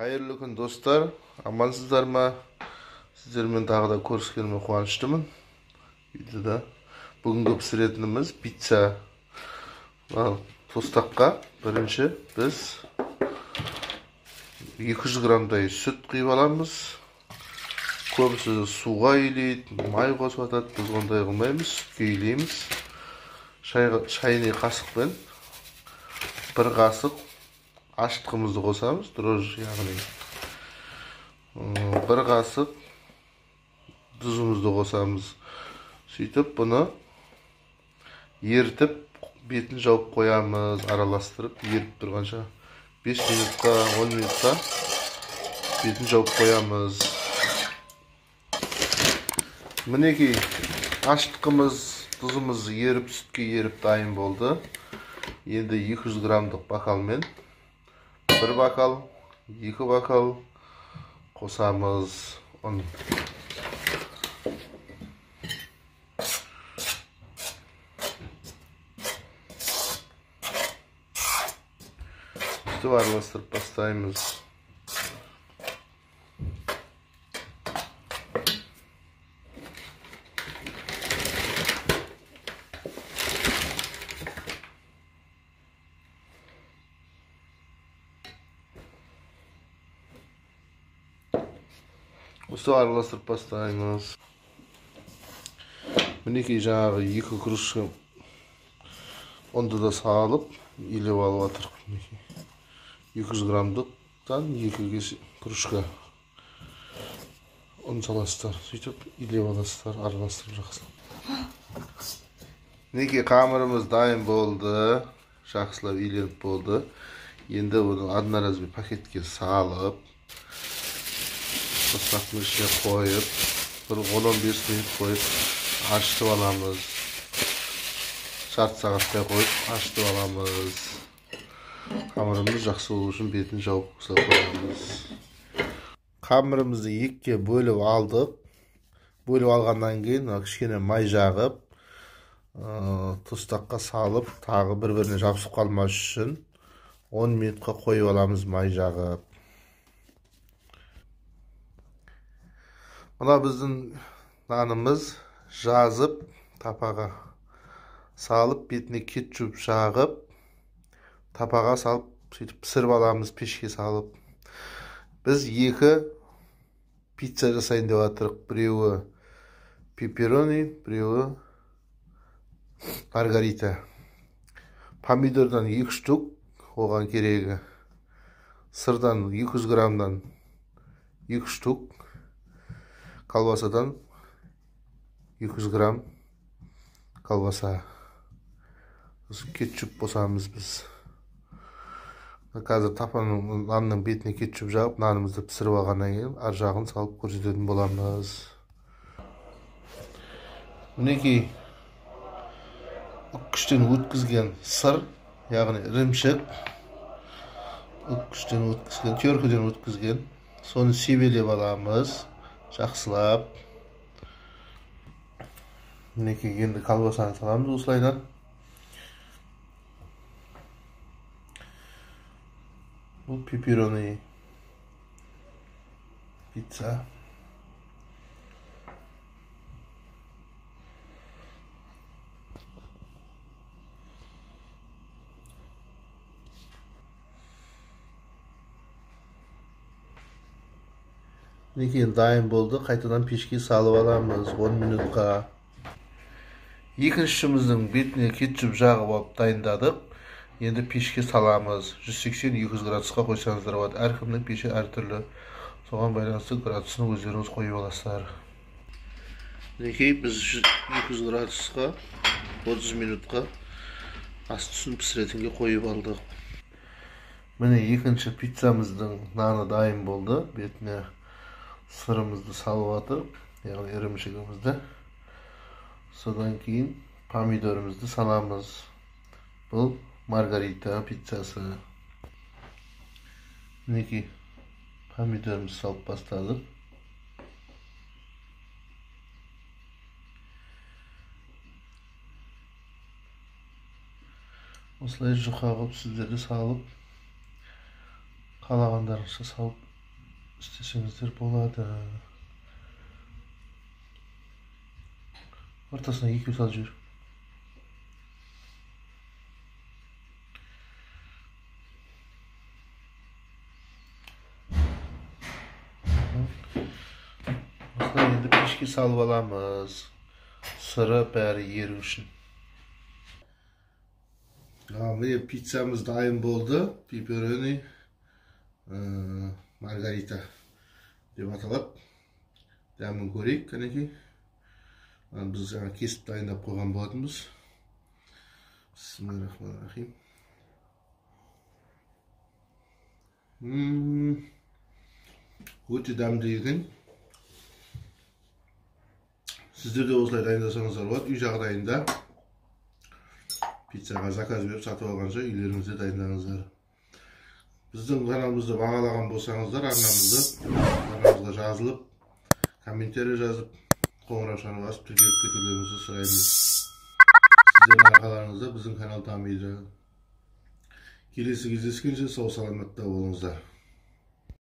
Қайырлы күн, достар. Амансыздар ма? Сіздермен тағы да көріскеніме қуаныштымын. Видеода бүгінгі пісіретініміз пицца. Тостаққа бірінші біз 200 граммдай сүт құйып аламыз. Көбісі суға илейді, май қосып атады. Біз ондай қылмаймыз, сүтке илейміз. Шайный қасықпен бір қасық ашытқымызды қосамыз, дрожжи, яғни бір қасық тұзымызды қосамыз. Сөйтіп бұны ерітіп, бетін жауып қоямыз, араластырып, еріп тұрғанша 5 минутқа, 10 минутқа бетін жауып қоямыз. Мінекей ашытқымыз, тұзымыз еріп, сүтке еріп дайын болды. Енді 200 граммдық бокалмен бір бокал, екі бокал қосамыз ұн. Сөйтіп араластырып бастаймыз. Осы араластырып бастаймыз. Мінекей жаңағы екі кружка ұнды да салып, илеп алып жатырық. Мінекей 200 граммдықтан екі кружка ұн саласыздар. Сөйтіп илеп аласыздар, араластырып жақсылап. Мінекей қамырымыз дайын болды, жақсылап иленіп болды. Енді бұны одноразовый пакетке салып, тостақтың ішіне қойып, бір 10-15 минут қойып, ашытып аламыз. Жарты сағаттай қойып, ашытып аламыз. Қамырымыз жақсы болу үшін бетін жауып салып қоямыз. Қамырымызды екіге бөліп алдық. Бөліп алғаннан кейін кішкене май жағып, тостаққа салып, тағы бір-біріне жабысып қалмас үшін 10 минутқа қойып аламыз май жағып. Мына біздің нанымыз жазып, тапаға салып, бетіне кетчуп жағып, тапаға салып, сөйтіп пісіріп аламыз, пешке салып. Біз екі пицца жасайын деп жатырық. Біреуі пепперони, біреуі маргарита. Помидордан 2 штук, оған керегі. Сырдан 200 граммдан 2 штук. Колбасадан 200 грамм колбаса. Кетчуп қосамыз біз. Қазір тапаның, нанның бетіне кетчуп жағып, нанымызды пісіріп алғаннан кейін ар жағын салып көрсететін боламыз. Мінекей үккіштен өткізген сыр, яғни ірімшік, үккіштен өткізген, теркіден өткізген, соны себелеп аламыз. Жақсылап. Мінекей енді колбасаны саламыз осылайдан. Бұл пепперони пицца. Мінекей дайын болды. Қайтадан пешке салып аламыз 10 минутқа. Екіншіміздің бетіне кетчуп жағып алып дайындадық. Енді пешке саламыз. 180-200 градусқа қойсаңыздар болады. Әркімнің пеші әртүрлі. Соған байланысты градусын өздеріңіз қойып аласыздар. Мінекей біз 200 градусқа 30 минутқа асты үстін пісіретінге қойып алдық. Міне екінші пиццамыздың наны дайын болды. Бетіне сырымызды салып атып, яғни ірімшігімізді. Содан кейін помидорымызды саламыз. Бұл маргарита пиццасы. Мінекей помидорымызды салып бастадық. Осылай жұқа қылып сіздерді салып, қалағандарыңызша салып істесеңіздер болады. Ортасына екеу салып жібер. Осылай енді пешке салып аламыз. Сыры бәрі еру үшін. Міне пиццамыз дайын болды. Пепперони маргарита деп аталады. Дәмін көрейік, кәнекей. Біз жаңа кесіп дайындап қойған болатынбыз. Бисмиллахиррахманиррахим. Өте дәмді екен. Сіздер де осылай дайындасаңыздар болады. Үй жағдайында пиццаға заказ беріп сатып алғанша үйлеріңізде дайындаңыздар. Біздің каналымызды бағалаған болсаңыздар, арнамызға жазылып, комментарий жазып, қоңыраушаны басып тіркеліп кетулеріңізді сұраймыз. Сіздердің арқаларыңызда біздің канал дамиды. Келесі кездескенше сау саламатта болыңыздар.